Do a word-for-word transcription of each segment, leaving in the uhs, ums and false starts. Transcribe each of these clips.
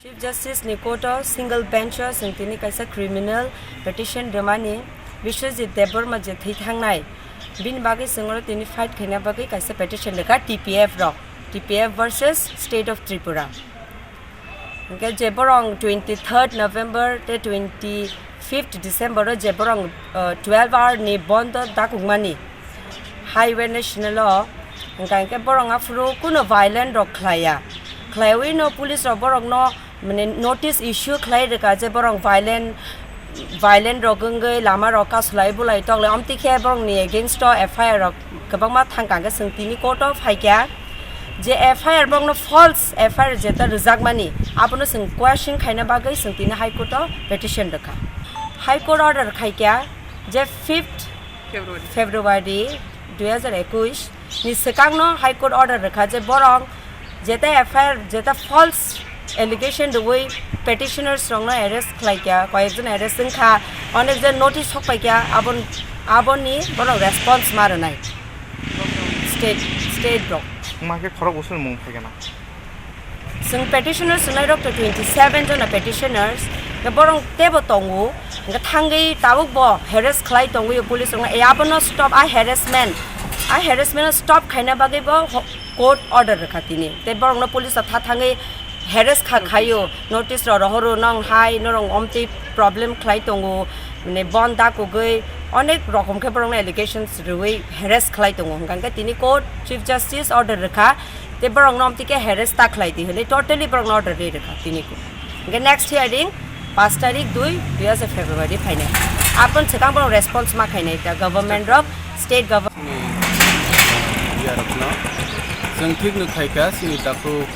Chief Justice ni court o single bench o chwng tini kaisa criminal petition rwmani Biswajit Debbarma je thwi thangnai, bini bagwi chwng oro tini fight khaina bagwi kaisa petition rwkha T P F rok, T P F versus State of Tripura. Hwnkhe je borok twenty third November tei twenty fifth December o je borok, uh, twelve hour ni bondo dakukmani Highway National o, hwnkha hwnkhe borok aphuru kuno violent rok khlaiya, khlaiwi no police rok borok no mane notice issue khlai rwkha je borok violent, violent rok wngwi lama rok kasulai bulai toklai, omtwi khe borok ni against o F I R rok kwbangma thangkha, hwnkhe chwng tini court o phaikha je F I R borok no false F I R jeta rwjakmani abono chwng question khaina bagwi chwng tini High Court o petition rwkha. High Court order khaikha je fifth February. February dui hazar ekush ni swkangno High Court order rwkha je borok jeta F I R, jeta false allegation rwui petitioners rokno arrest khlaikha, koyekjon arrest wngkha, onekjon notice sokpaikha, abon-, aboni borok response ma rwnai state, state rok. Wngma khe khorok bwswk mung phaikha na? Chwng petitioners wngnai rok to twenty seven jona petitioners, hwnkhe borok teibo tongo, hwnkhe thangwi tabuk bo harass khlai tongwi police rokno, e abono stop, a harassment, a harassment no stop khaina bagwi bo ho-, court order rwkha tini. Tei borokno police rok tha thangwi harass kha khaio, notice rok rohoro, nong hai norok omtwi problem khlai tongo, mane bon da kugwi onek rokom khe borokno allegations rwui harass khlai tongo, hwnkha hwnkhe tini court Chief Justice order rwkha. Tei borokno omtwi khe harass ta khlai di hwnwi totally borokno order ri rwkha tini. Hwnkhe next hearing paanch tarik dui, dui hazar February phainai. Aboni swkang borok response ma khainai ta government rok, state government. Chini, uh, yarokno chwng thikno khaikha chini takhuk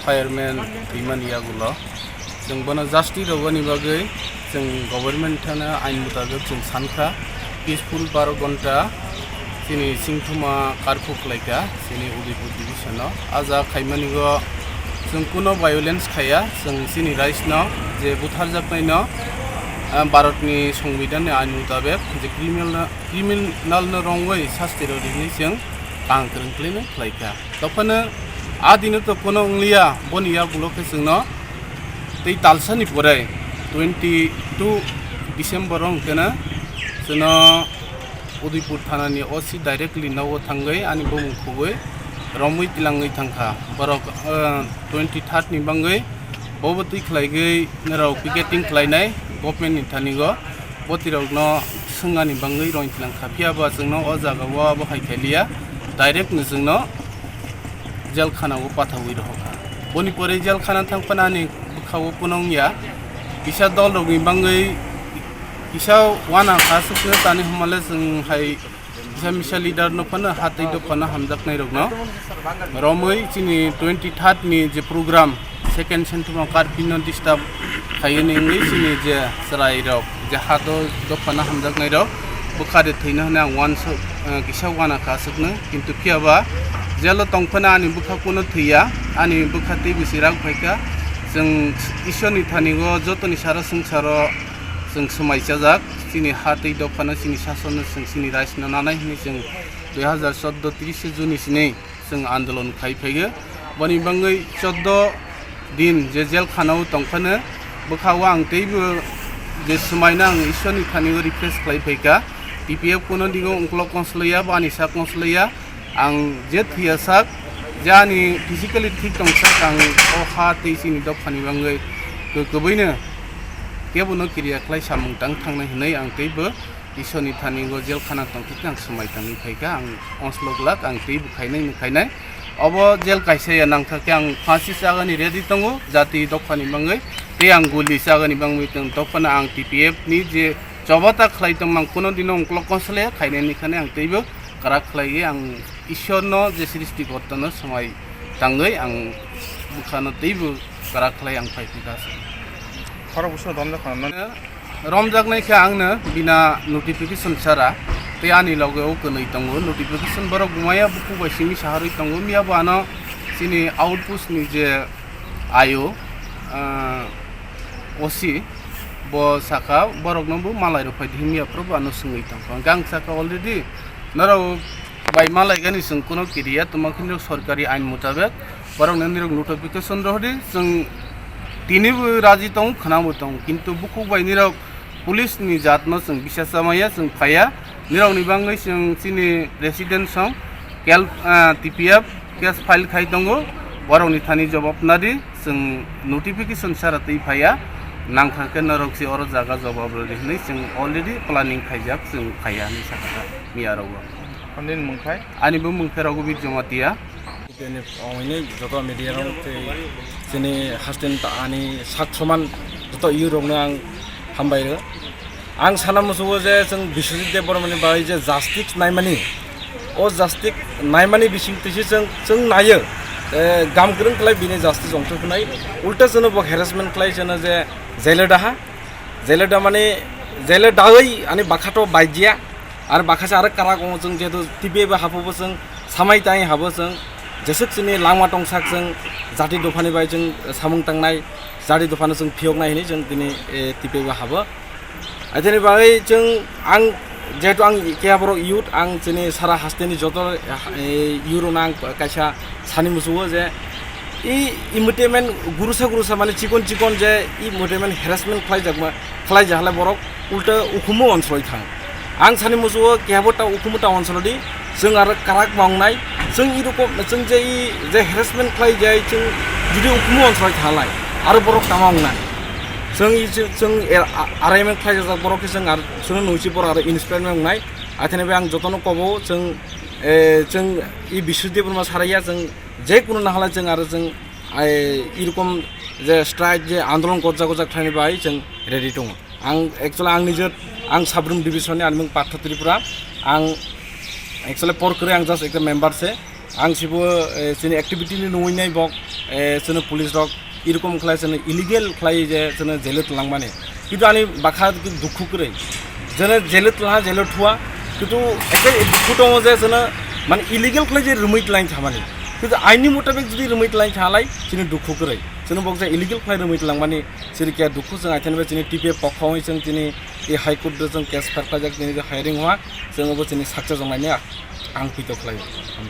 fireman twimani yagulo. Chwng bono justice rwbani bagwi chwng government thana ain mutabik chwng sankha, peaceful baro gonta chini singthoma curfew khlaikha chini Udaipur division o. A jaga khaimani o chwng kuno violence khaiya, chwng chini rights no je butharjaknai no, ah, Bharat ni Songbidan ni ain mutabik je criminal no, criminal no rwngwi sasti rw rinwi chwng kaham kwrwng khlaino khlaikha. Tokphano a dino to kuno wngliya, boni yagulo khe chwngno tei talsani pore twenty two December o hwnkhe no chwngno Udaipur thanani O C directly nogo thangwi ani bumung khugwi romwi tilangwi thangkha. Borok, eh, twenty third ni bangwi bobo twi khlaigwi norok picketing khlainai government ni thani o. Botirokno swngani bangwi rong tlang kha, phiya ba chwngno o jaga o abo hai khailiya, direct no chwngno jail khana o pathawi rohor kha. Boni pore jail khana thang phano ani bwkha o kunung ya, kisa dol rokni bangwi kisa wana kha, swkno tani hwnmale chwng hai kisa misa leader no phano ha tei dophano hamjaknai rokno romwi chini twenty third ni je program, second sentence o karpino disturb khaiyani wngwi chini je chwrai rok je ha do dophano hamjaknai rok bwkha de thwino hwnwi ang uansa, eh, kisa uana kha aswkno, kintu phiya ba jail o tong phano ani bwkha kuno thwiya, ani bwkha tei bwswi rak phaikha. Chwng Ishwar ni thani o jotoni sara swngcharo chwng swmai chajak, chini ha tei dophano chini sasono chwng chini rights no nanai hwnwi chwng dui hazar chordo trise June ni sini chwng andolon khai phaio. Boni bangwi chordo din je jail khana o tong phano bwkha o ang teibo je swmaino ang Ishwar ni thani o request khlai phaikha, T P F kuno digo ungkolog kongslaiya, bo ani sak kongslaiya, ang je thwiya sak, je ani physically thik tong sak, ang o ha tei chini dophani bangwi kw-, kwbwino kebono kiriya khlai samung tang thangnai hwnwi ang teibo Ishwar ni thani o jail khana tong thik ang swmai tangwi phaikha, ang onslok glak, ang tei bwkhainai mwkhainai. Obo jail kaisa ya nangkha khe ang phasi chagani ready tongo, jati dophani bangwi, tei ang guli chagani bangwi tong dophano ang T P F ni je chobata khlai tongmang kuno dino ungkolog kongslaiya khainani khani ang teibo kwrak khlaiwi ang Ishwar no je srishti gorta no swmai tangwi ang bwkhano teibo kwrak khlai ang phai phai kha. Khorok bwswk dom jak khana. Romjaknai khe angno bina notification sara, tei ani loge o kwnwi tongo notification, borok bumaya bukhuk bai simi saharwi tongo, miya bo ano chini outpost ni je ayo, ah, O C bo saka borokno bo malai rok phai di himya phuru bo ano swngwi tongkha, hwnkhe ang saka already norok bai malai gani chwng kuno kiriya, tongma khe nirok sorkari ain mutabek borokno nirok notification rohdi, chwng Tini bo raji tongo, khwnabo tongo, kintu bukhuk bai nirok police ni jat no chwng bisa chamaya, chwng phaiya. Nirok ni bangwi chwng chini president song kel, ah, T P F case file khai tongo. Borok ni thani jawab nadi, chwng notification sara twi phaiya. Nangkha khe norok se oro jaga jawab rwdi hwnwi chwng already planning khaijak, chwng phaiya hwnwi sakha miya rogo. Ani bo mung khe Raghuveer Jamatia. Tini ongni joto media rok tei chini hasten ta ani sak soman joto youth rokno ang hambai rw. Ang sana musugo je chwng Biswajit Debbarmani bai je justice naimani, o justice naimani bising tisi chwng, chwng nayo, eh, gam kwrwng khlai bini justice ongthok nai. Ulta chwngno bo harassment khlai chwngno je jail o daha, jail o da mani, jail o dawi ani bakhato baijiya. Ar bakha se aro karak ong chwng jehetu T P F bai habo bo chwng samai tai habo chwng jeswk chini langma tongsak chwng jati dophani bai chwng samung tangnai, jati dophano chwng phiyoknai hinwi chwng tini, eh, T P F bai habo. Aithani bagwi chwng ang jehetu ang keha borok youth ang chini sara hasteni joto, eh, youth rokno ang kaisa sani musugo je i entertainment gurusa gurusa mane chikon chikon je i entertainment harassment khlai jakma khlai jahalai borok ulta ukhumu onsoloi thang. Ang sani musugo kebo ta ukhumu ta onsolodi chwng aro karak ma wngnai chwng i rokom chwng je i je harassment khlai jai chwng jodi ukhumu onsoloi thalai aro borok tama wngnai chwng i chwng chwng er a-, araimang khlai jak borok khe chwng ar chwng nungsi borok aro inspire ma wngnai athene be ang jotono kobo chwng, eh, chwng i Biswajit Debbarma saraiya chwng je kunu nahalai chwng aro chwng ai irokom je strike je andolon gojak gojak khlaini bai chwng ready tongo. Ang actually ang nije ang Sabrum division ni ani mung Partha Tripura. Ang actually por kwrwi ang just ekta member se. Ang sibo, eh, chini activity ni nungwi nai bok, eh, chini police rok irokom khlai chini illegal khlai je chini jail o twlangmani. Kintu ani bakha dukhu kwrwi. Jene jail o twla, jail o thua. Kintu ekta dukhu tongo je chini mane illegal khlai je rwmwi twlang thamani. Kintu aini mutabik jodi rwmwi twlang thalai chini dukhu kwrwi. Chini bok je illegal khlai rwmwi twlangmani chini kya dukhu chwng aithani bai chini T P F pokha oi chwng chini i High Court o chwng case file khlaijak chini je hiring hwa chwng obo chini success wngnai ni ang pito khlai.